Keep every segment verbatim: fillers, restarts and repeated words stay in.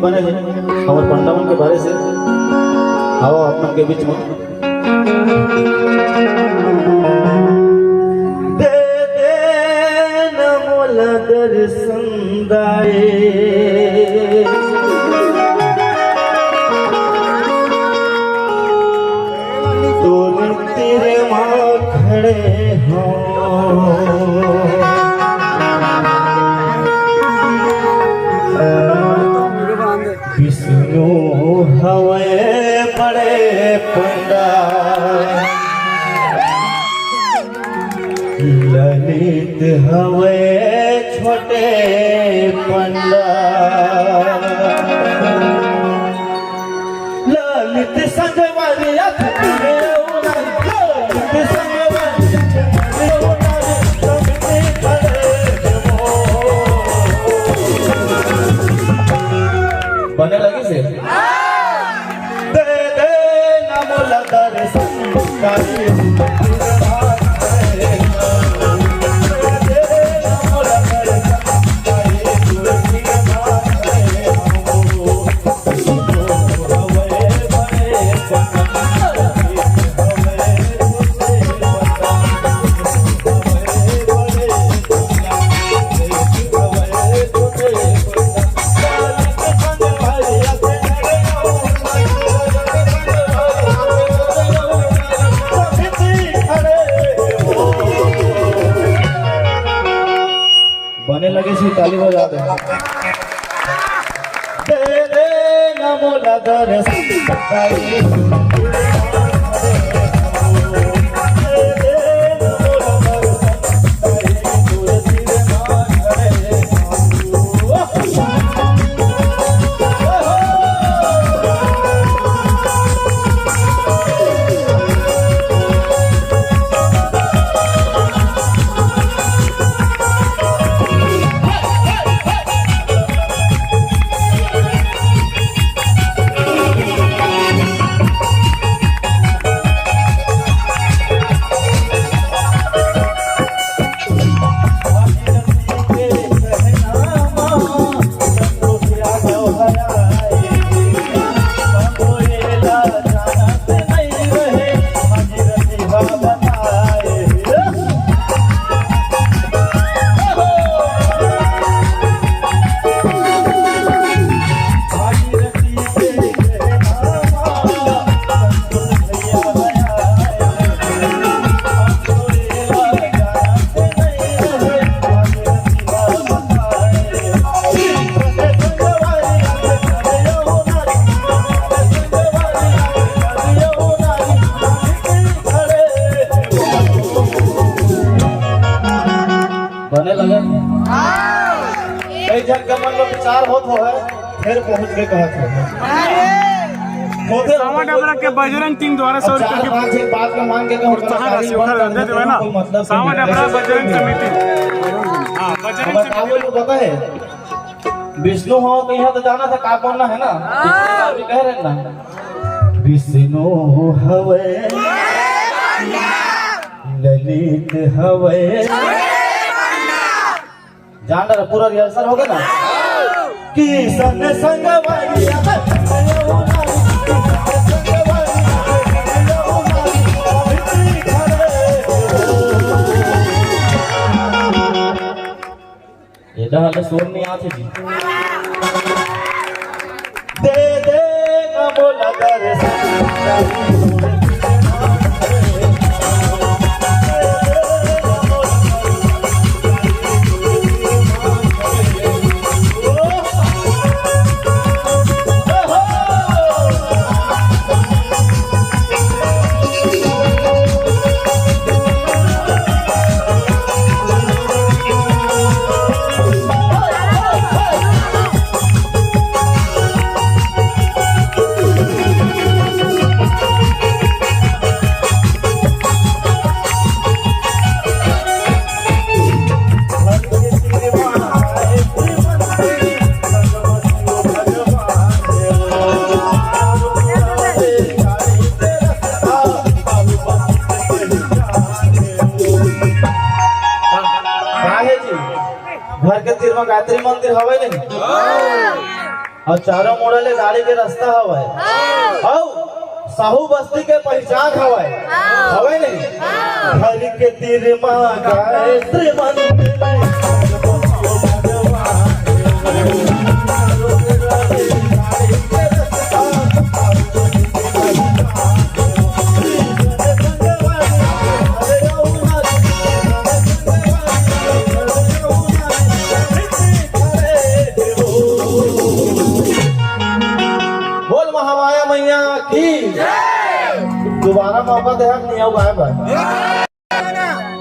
बने हे हमर पंडा मन के बारे से। आओ आप मन के बीच में। दे दे न मोला दर्शन दाए, तोर तीर मा खड़े हों। विष्णु हवय बड़े पंडा, ललित हवय छोटे पंडा। ललित संगवारी अथ तुमे उनारी, ललित संगवारी अथ तुमे उनारी, ललित खड़े बने लगिस हे। दे दे न मोला दर्शन, काली बने लगे सी, ताली बजा दे। दे दे न मोला दर्शन। बने लगे। कई झन के मन में विचार होत होय, फेर पहुंच के कहत होय। होथे सावा डबरा के बजरंग टीम द्वारा सौ रुपया की बात ला मान के कहूं, प्रोत्साहन राशि उठा रहे थे, जो है ना, कोई मतलब सावा नहीं है। डबरा बजरंग समिति। हाँ, बजरंग अब समिति। आपको पता है, विष्णु हो कहिया तो जाना था, का बोलना है ना? पिछली बार भी कह रहे ना, विष्णु हवे, ललित हवे। जान रहा, पूरा रिहर्सल हो गया ना? किसन संगवारी ये डहर ले सुर नहीं आथे जी। दे दे न मोला दर्शन। काहे जी? घर के तीर में गायत्री मंदिर हवे नहीं? अउ चारों मुड़ा ले गाड़ी के रास्ता हवय। अउ साहू बस्ती के पहचान हवय। हवय नहीं? घर के तीर मा गायत्री मंदिर। बोल महामाया मैया की। दोबारा मौका दे, हम नहीं आऊ गाय बाय।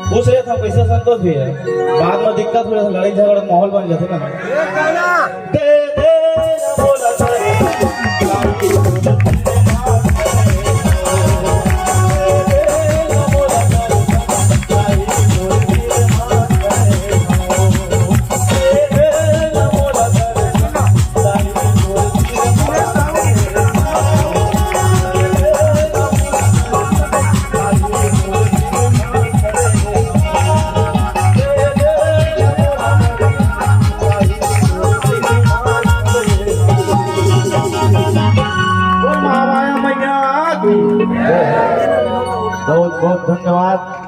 पूछ रहे था पैसा संतोष भी है, बाद में दिक्कत हो जाता, लड़ाई झगड़ा माहौल बन जाता ना। दे दे ना बोला था। बहुत बहुत धन्यवाद।